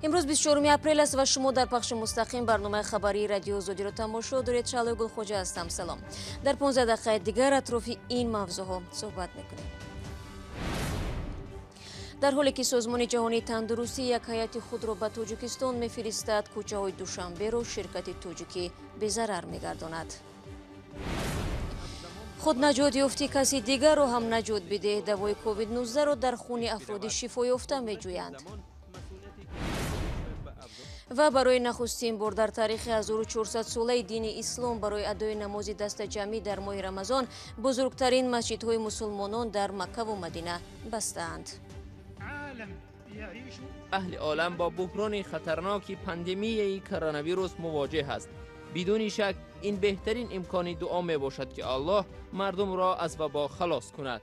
Имрӯз 24 апрел аст ва шумо дар пахши мустақим барномаи хабарии Радиои Озодиро тамошо доред. Шаълои Гулхоҷа ҳастам. Салом. Дар 15 дақиқаи дигар атрофи ин мавзӯъҳо суҳбат мекунем. Дар ҳоле ки Созмони ҷаҳонии тандурустӣ як ҳайати худро ба Тоҷикистон мефиристад, кӯчаҳои Душанберо ширкати тоҷикӣ безарар мегардонад. Худ наҷот ёфтӣ, каси дигарро ҳам наҷот бидеҳ. Давои ковид-19-ро дар хуни афроди шифоёфта меҷӯянд. Ва барои нахустин бор дар таърихи 1400-солаи дини ислом барои адои намози дастаҷамъӣ дар моҳи Рамазон бузургтарин масҷидҳои мусулмонон дар Маккаву Мадина бастаанд. Аҳли олам бо буҳрони хатарноки пандемияи коронавирус мувоҷеҳ аст. Бидуни шак ин беҳтарин имкони дуо мебошад, ки Аллоҳ мардумро аз вабо халос кунад.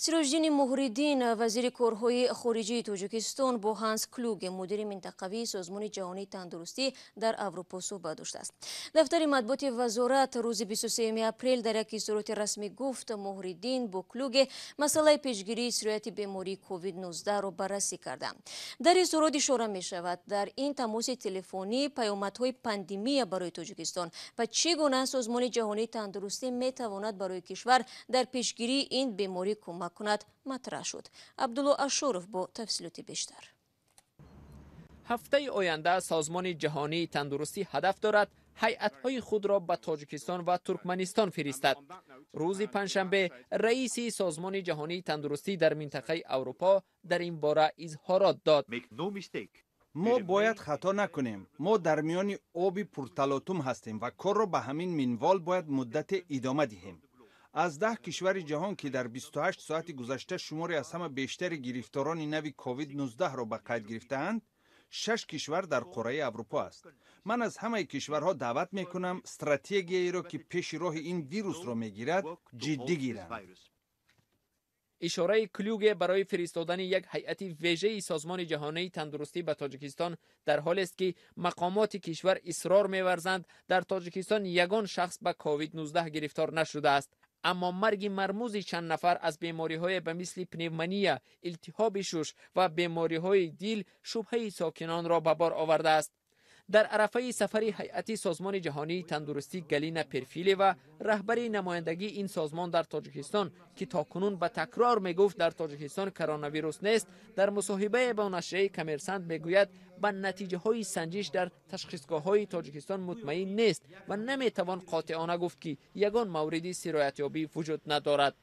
Сироҷиддини Муҳриддин, вазири корҳои хориҷии Тоҷикистон, бо Ҳанс Клюге, мудири минтақавии Созмони ҷаҳонии тандурустӣ дар Аврупо суҳбат доштааст. Дафтари матбуоти вазорат рӯзи 23 апрел дар як изҳороти расмӣ гуфт, Муҳриддин бо Клюге масъалаи пешгирии сирояти бемории ковид-19-ро баррасӣ карданд. Дар изҳорот ишора мешавад, дар ин тамоси телефонӣ паёмадҳои пандемия барои Тоҷикистон ва чӣ гуна Созмони ҷаҳонии тандурустӣ метавонад барои кишвар дар пешгирии ин беморӣ кӯмак кунад матраҳ шуд. Абдулло Ашуров бо тафсилоти бештар. Ҳафтаи оянда Созмони ҷаҳонии тандурустӣ ҳадаф дорад ҳайатҳои худро ба Тоҷикистон ва Туркманистон фиристад. Рӯзи панҷшанбе раиси Созмони ҷаҳонии тандурустӣ дар минтақаи Аврупо дар ин бора изҳорот дод. Мо бояд хато накунем. Мо дар миёни оби пурталотум ҳастем ва корро ба ҳамин минвол бояд муддате идома диҳем. Аз 10 кишвари ҷаҳон, ки дар 28 соати гузашта шумори аз ҳама бештари гирифторони нави ковид-19-ро ба қайд гирифтаанд, 6 кишвар дар қораи Аврупо аст. Ман аз ҳамаи кишварҳо даъват мекунам стратегияеро, ки пеши роҳи ин вирусро мегирад, ҷиддӣ гиранд. Ишораи Клюге барои фиристодани як ҳайати вежаи Созмони ҷаҳонии тандурустӣ ба Тоҷикистон дар ҳолест, ки мақомоти кишвар исрор меварзанд, дар Тоҷикистон ягон шахс ба ковид-19 гирифтор нашудааст. Аммо марги мармузи чанд нафар аз бемориҳое ба мисли пневмония, илтиҳоби шуш ва бемориҳои дил шубҳаи сокинонро ба бор овардааст. Дар арафаи сафари ҳайати Созмони ҷаҳонии тандурустӣ Галина Перфилева, раҳбари намояндагии ин созмон дар Тоҷикистон, ки то кунун ба такрор мегуфт дар Тоҷикистон коронавирус нест, дар мусоҳибае бо нашрияи Коммерсант мегӯяд, ба натиҷаҳои санҷиш дар ташхисгоҳҳои Тоҷикистон мутмаин нест ва наметавон қотеона гуфт, ки ягон мавриди сироятёбӣ вуҷуд надорад.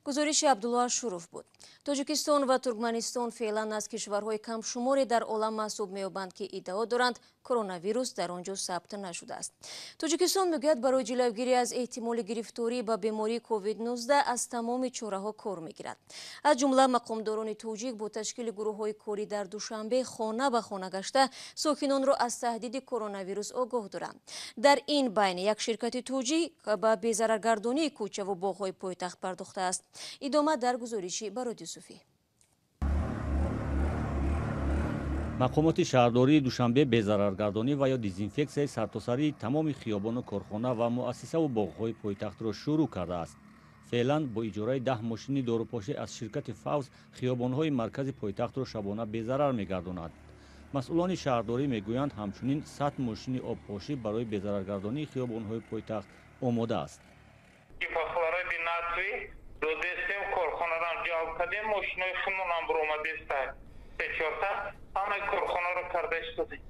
Гузориши Абдулло Ашуров буд. Тоҷикистон ва Туркманистон феълан аз кишварҳои камшуморе дар олам маҳсуб меёбанд, ки иддао доранд коронавирус дар он ҷо сабт нашудааст. Тоҷикистон мегӯяд, барои ҷилавгирӣ аз эҳтимоли гирифторӣ ба бемории ковид-19 аз тамоми чораҳо кор мегирад. Аз ҷумла мақомдорони тоҷик бо ташкили гурӯҳҳои корӣ дар Душанбе хона ба хона гашта сокинонро аз таҳдиди коронавирус огоҳ доранд. Дар ин байн як ширкати тоҷик ба безараргардонии кӯчаву боғҳои пойтахт пардохтааст. Идома дар гузориши Барод Юсуфӣ. Мақомоти шаҳрдории Душанбе безараргардонӣ ва ё дезинфексияи сартосарии тамоми хиёбону корхона ва муассисаву боғҳои пойтахтро шурӯъ кардааст. Феълан бо иҷораи 10 мошини дорупошӣ аз ширкати Фавз хиёбонҳои маркази пойтахтро шабона безарар мегардонад. Масъулони шаҳрдорӣ мегӯянд, ҳамчунин 100 мошини обпошӣ барои безараргардонии хиёбонҳои пойтахт омода аст. Додестем, корхонарам ҷалб кардем, мошинои худмонам буромадеста се-чорта, ҳамаи корхонаро карда истодем.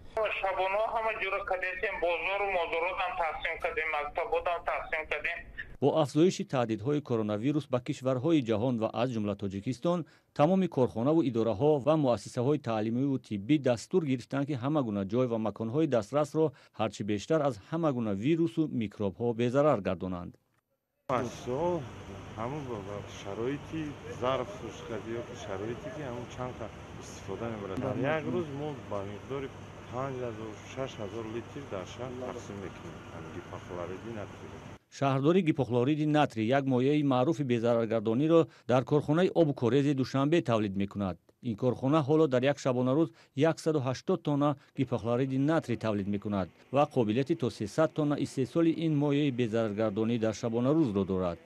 Шабонаҳо ҳама ҷура кардестем, бозору мозоротам тақсим кардем, мактаботам тақсим кардем. Бо афзоиши таҳдидҳои коронавирус ба кишварҳои ҷаҳон ва аз ҷумла Тоҷикистон, тамоми корхонаву идораҳо ва муассисаҳои таълимиву тиббӣ дастур гирифтанд, ки ҳама гуна ҷой ва маконҳои дастрасро ҳарчи бештар аз ҳама гуна вирусу микробҳо безарар гардонанд. Муассисаҳо ҳамун шароити зарф ё шароите, ки ҳамун чанд та истифода мебарад. Дар як рӯз мо ба миқдори 5000-6000 литр дар шаҳр тақсим мекунем гипохлориди натрий. Шаҳрдорӣ гипохлориди натрий, як моеи маъруфи безараргардониро дар корхонаи обу корези Душанбе тавлид мекунад. Ин корхона ҳоло дар як шабонарӯз 180 тонна гипохлориди натрий тавлид мекунад ва қобилияти то 300 тонна истеҳсоли ин моеи безараргардонӣ дар шабонарӯзро дорад.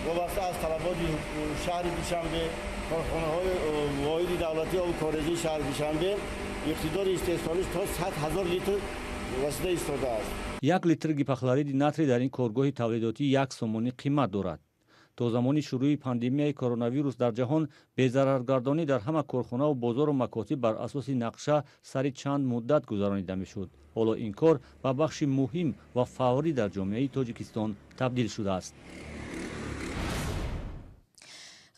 Вобаста аз талабот оби шаҳри Душанбе, корхонаҳои воҳиди давлатии оби корезии шаҳри Душанбе иқтидори истеҳсолиш то 100 ҳазор литр расида истодааст. 1 литр гипохлориди натрий дар ин коргоҳи тавлидотӣ 1 сомонӣ қимат дорад. То замони шурӯи пандемияи коронавирус дар ҷаҳон безараргардонӣ дар ҳама корхонаву бозору макотиб бар асоси нақша сари чанд муддат гузаронида мешуд. Ҳоло ин кор ба бахши муҳим ва фаврӣ дар ҷомеаи Тоҷикистон табдил шудааст.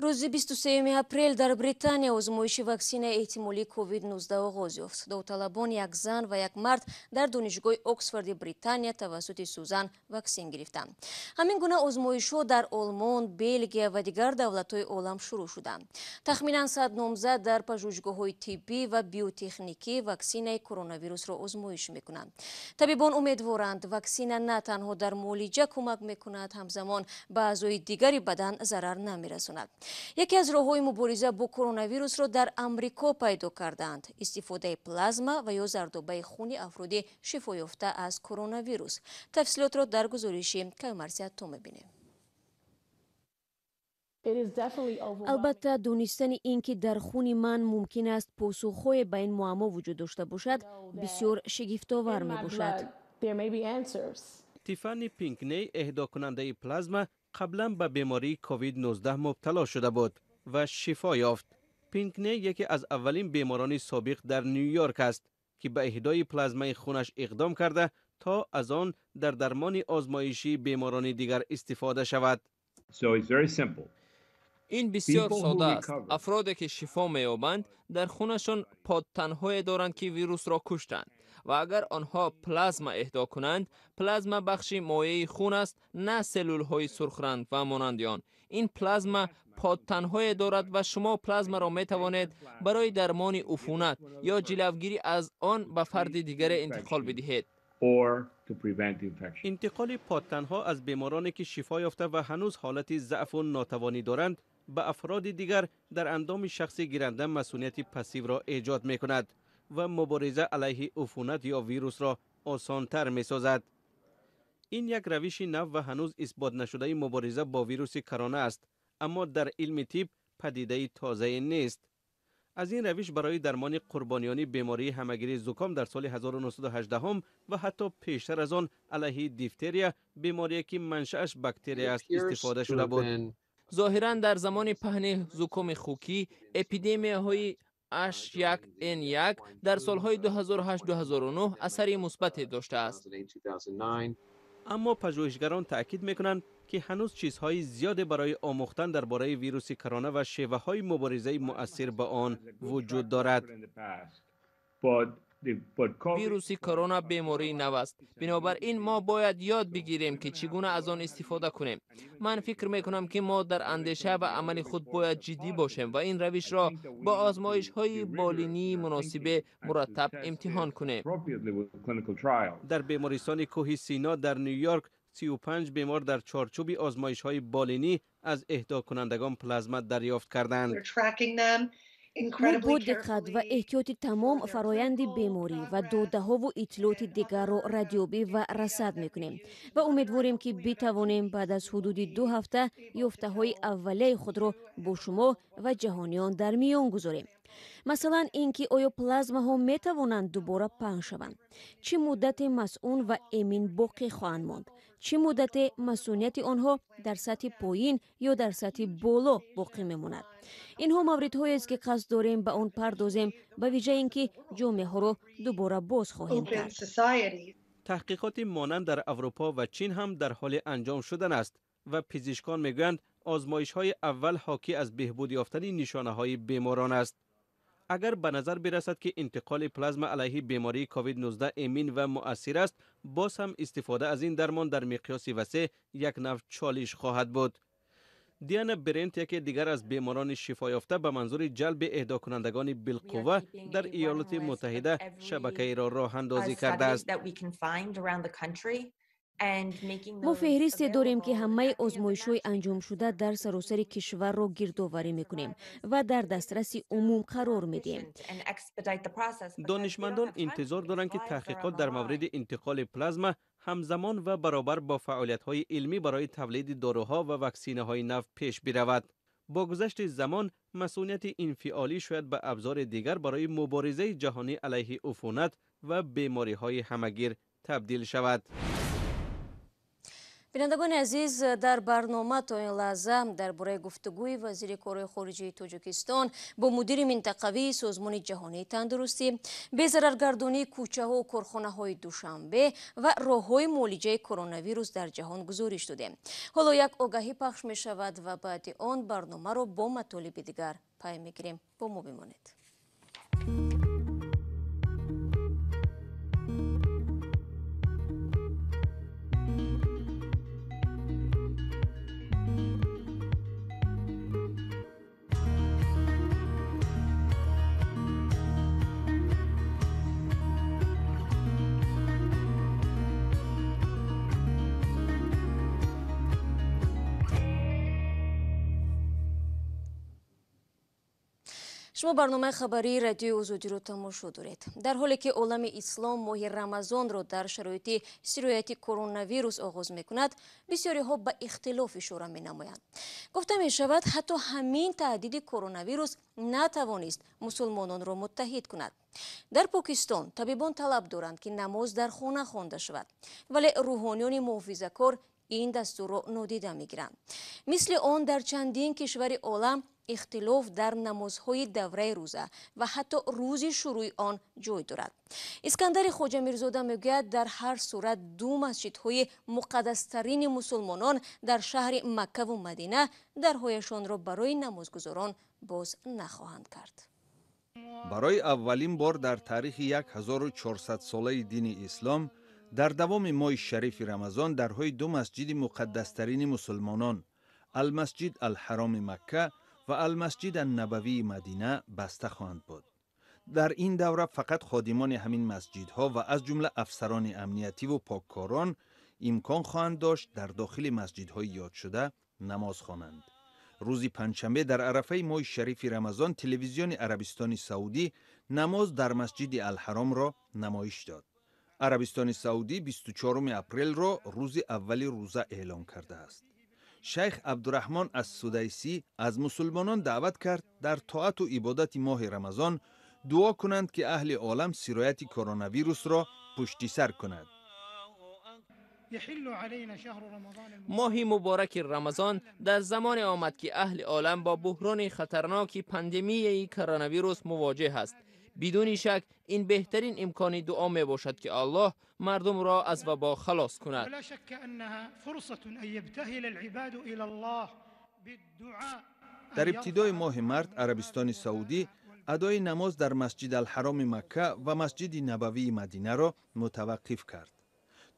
Рӯзи 23 апрел дар Британия озмоиши ваксинаи эҳтимолии COVID-19 оғоз ёфт. Довталабон як зан ва як мард дар донишгоҳи Оксфорди Британия тавассути сӯзан ваксин гирифтанд. Ҳамин гуна озмоишҳо дар Олмон, Белгия ва дигар давлатҳои олам шурӯъ шуданд. Тахминан 100 номзад дар пажӯҳишгоҳҳои тиббӣ ва биотехникӣ ваксинаи коронавирусро озмоиш мекунанд. Табибон умедворанд, ваксина на танҳо дар муолиҷа кӯмак мекунад, ҳамзамон ба аъзои дигари бадан зарар намерасонад. Яке аз роҳҳои мубориза бо коронавирусро дар Амрико пайдо кардаанд: истифодаи плазма ва ё зардобаи хуни афроди шифоёфта аз коронавирус. Тафсилотро дар гузориши Каюмарсиятто мебинем. Албатта, донистани ин ки дар хуни ман мумкин аст посухҳое ба ин муаммо вуҷуд дошта бошад, бисёр шигифтовар мебошад. Тиффани Пинкней, эҳдокунандаи плазма, қаблан ба бемории COVID-19 мубтало шуда буд ва шифо ёфт. Пинкней яке аз аввалин беморони собиқ дар Нью-Йорк аст, ки ба эҳдои плазмаи хунаш иқдом карда то аз он дар дармони озмоишии беморони дигар истифода шавад. Ин бисёр сода аст. Афроде ки шифо меёбанд, дар хунашон подтанҳое доранд, ки вирусро куштанд, ва агар онҳо плазма эҳдо кунанд, плазма бахши моеи хун аст, на селлулҳои сурхранг ва монанди он. Ин плазма подтанҳое дорад ва шумо плазмаро метавонед барои дармони уфунат ё ҷилавгирӣ аз он ба фарди дигаре интиқол бидиҳед. Интиқоли подтанҳо аз бемороне ки шифо ёфта ва ҳанӯз ҳолати заъфу нотавонӣ доранд ба афроди дигар дар андоми шахси гиранда масунияти пассивро эҷод мекунад ва мубориза алайҳи уфунат ё вирусро осонтар месозад. Ин як равиши нав ва ҳанӯз исбот нашудаи мубориза бо вируси корона аст, аммо дар илми тиб падидаи тозае нест. Аз ин равиш барои дармони қурбониёни бемории ҳамагири зуком дар соли 1918 ва ҳатто пештар аз он алайҳи дифтерия, беморие ки маншааш бактерия аст, истифода шуда буд. Зоҳиран дар замони паҳни зукоми хукӣ эпидемияҳои H1N1 дар солҳои 2008-2009 асари мусбате доштааст. Аммо пажӯҳишгарон таъкид мекунанд, ки ҳанӯз чизҳои зиёде барои омӯхтан дар бораи вируси корона ва шеваҳои муборизаи муассир ба он вуҷуд дорад. Вируси корона бемории нав аст. Бинобар ин мо бояд ёд бигирем, ки чӣ гуна аз он истифода кунем. Ман фикр мекунам, ки мо дар андеша ва амали худ бояд ҷиддӣ бошем ва ин равишро бо озмоишҳои болинии муносибе мураттаб имтиҳон кунем. Дар бемористони кӯҳи Сино дар Нью-Йорк 35 бемор дар чорчӯби озмоишҳои болинӣ аз эҳдокунандагон плазма дарёфт карданд. Мо бо диққат ва эҳтиёти тамом фароянди беморӣ ва додаҳову иттилооти дигарро радёбӣ ва расад мекунем ва умедворем, ки битавонем баъд аз ҳудуди 2 ҳафта ёфтаҳои аввалияи худро бо шумо ва ҷаҳониён дар миён гузорем. Масалан, ин ки оё плазмаҳо метавонанд дубора паҳн шаванд, чӣ муддате масъун ва эмин боқӣ хоҳанд монд, чӣ муддате масунияти онҳо дар сатҳи поин ё дар сатҳи боло боқӣ мемонад. Инҳо мавридҳоест, ки қасд дорем ба он пардозем, ба вижа ин ки ҷомеаҳоро дубора боз хоҳем кард. Таҳқиқоти монанд дар Аврупо ва Чин ҳам дар ҳоли анҷом шудан аст ва пизишкон мегӯянд, озмоишҳои аввал ҳокӣ аз беҳбуд ёфтани нишонаҳои беморон аст. Агар ба назар бирасад, ки интиқоли плазма алайҳи бемории COVID-19 эмин ва муассир аст, боз ҳам истифода аз ин дармон дар миқёси васеъ як нав чолиш хоҳад буд. Диана Брент, яке дигар аз беморони шифоёфта, ба манзури ҷалби эҳдокунандагони билқувва дар Иёлоти Муттаҳида шабакаеро роҳандозӣ кардааст. Мо феҳристе дорем, ки ҳамаи озмоишҳои анҷомшуда дар саросари кишварро гирдоварӣ мекунем ва дар дастраси умум қарор медиҳем. Донишмандон интизор доранд, ки таҳқиқот дар мавриди интиқоли плазма ҳамзамон ва баробар бо фаъолиятҳои илмӣ барои тавлиди доруҳо ва ваксинаҳои нав пеш биравад. Бо гузашти замон масунияти инфиолӣ шояд ба абзори дигар барои муборизаи ҷаҳонӣ алайҳи уфунат ва бемориҳои ҳамагир табдил шавад. Бинандагони азиз, дар барнома то ин лаҳза дар бораи гуфтугӯи вазири корҳои хориҷии Тоҷикистон бо мудири минтақавии Созмони ҷаҳонии тандурустӣ, безараргардонии кӯчаҳо ва корхонаҳои Душанбе ва роҳҳои муолиҷаи коронавирус дар ҷаҳон гузориш додем. Ҳоло як огаҳӣ пахш мешавад ва баъди он барномаро бо матолиби дигар пай мегирем. Бо мо бимонед. Шумо барномаи хабарии радиои Озодиро тамошо доред. Дар ҳоле ки олами ислом моҳи Рамазонро дар шароити сирояти коронавирус оғоз мекунад, бисёриҳо ба ихтилоф ишора менамоянд. Гуфта мешавад, ҳатто ҳамин таҳдиди коронавирус натавонист мусулмононро муттаҳид кунад. Дар Покистон табибон талаб доранд, ки намоз дар хона хонда шавад, вале рӯҳониёни муҳофизакор ин дастурро нодида мегиранд. Мисли он дар чандин кишвари олам ихтилоф дар намозҳои давраи рӯза ва ҳатто рӯзи шурӯи он ҷой дорад. Искандари Хоҷамирзода мегӯяд, дар ҳар сурат ду масҷидҳои муқаддастарини мусулмонон дар шаҳри Маккаву Мадина дарҳояшонро барои намозгузорон боз нахоҳанд кард. Барои аввалин бор дар таърихи 1400-солаи дини ислом дар давоми моҳи шарифи Рамазон дарҳои ду масҷиди муқаддастарини мусулмонон Алмасҷид Алҳароми Макка ва Алмасҷид Аннабавии Мадина баста хоҳанд буд. Дар ин давра фақат ходимони ҳамин масҷидҳо ва аз ҷумла афсарони амниятиву поккорон имкон хоҳанд дошт дар дохили масҷидҳои ёдшуда намоз хонанд. Рӯзи панҷшанбе дар арафаи моҳи шарифи Рамазон телевизиони Арабистони Саудӣ намоз дар масҷиди Алҳаромро намоиш дод. Арабистони Саудӣ 24 апрелро рӯзи аввали рӯза эълон кардааст. Шайх Абдураҳмон ас-Судайсӣ аз мусулмонон даъват кард дар тоату ибодати моҳи Рамазон дуо кунанд, ки аҳли олам сирояти коронавирусро пушти сар кунад. Моҳи мубораки Рамазон дар замоне омад, ки аҳли олам бо буҳрони хатарноки пандемияи коронавирус мувоҷеҳ аст. Бидуни шак ин беҳтарин имкони дуо мебошад, ки Аллоҳ мардумро аз вабо халос кунад. Дар ибтидои моҳи март Арабистони Саудӣ адои намоз дар масҷид Алҳароми Макка ва масҷиди Набавии Мадинаро мутаваққиф кард.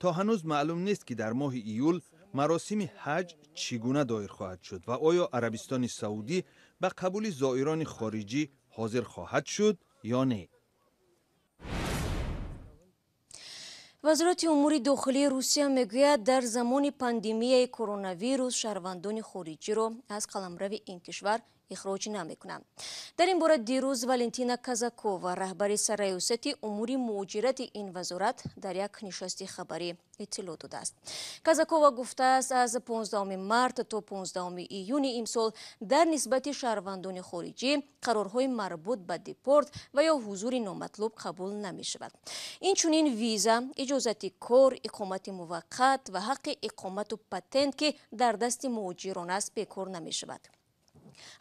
То ҳанӯз маълум нест, ки дар моҳи июл маросими ҳаҷ чӣ гуна доир хоҳад шуд ва оё Арабистони Саудӣ ба қабули зоирони хориҷӣ ҳозир хоҳад шуд ё не. Вазорати умури дохилии Русия мегӯяд, дар замони пандемияи коронавирус шаҳрвандони хориҷиро аз қаламрави ин кишвар ихроҷ намекунанд. Дар ин бора дирӯз Валентина Казакова, раҳбари сарраёсати умури муҳоҷирати ин вазорат, дар як нишасти хабарӣ иттилоъ додааст. Казакова гуфтааст, аз 15 март то 15 июни имсол дар нисбати шаҳрвандони хориҷӣ қарорҳои марбут ба депорт ва ё ҳузури номатлуб қабул намешавад. Инчунин виза, иҷозати кор, иқомати муваққат ва ҳаққи иқомату патент, ки дар дасти муҳоҷирон аст, бекор намешавад.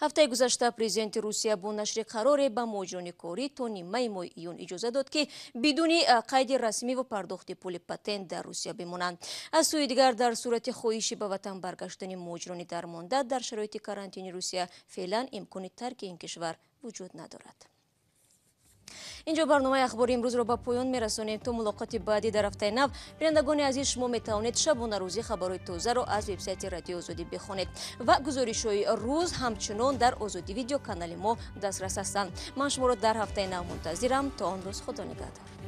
Ҳафтаи гузашта президенти Русия бо нашри қароре ба муҳоҷирони корӣ то нимаи моҳи июн иҷоза дод, ки бидуни қайди расмӣ ва пардохти пули патент дар Русия бимонанд. Аз сӯи дигар, дар сурати хоҳиши ба ватан баргаштани муҳоҷирони дармонда дар шароити карантини Русия феълан имкони тарки ин кишвар вуҷуд надорад. Инҷо барномаи ахбори имрӯзро ба поён мерасонем. То мулоқоти баъдӣ дар ҳафтаи нав, бинандагони азиз, шумо метавонед шабонарӯзӣ хабарҳои тозаро аз вебсайти Радиои Озодӣ бихонед ва гузоришҳои рӯз ҳамчунон дар Озодӣ видеоканали мо дастрас ҳастанд. Ман шуморо дар ҳафтаи нав мунтазирам. То он рӯз Худо нигаҳдор.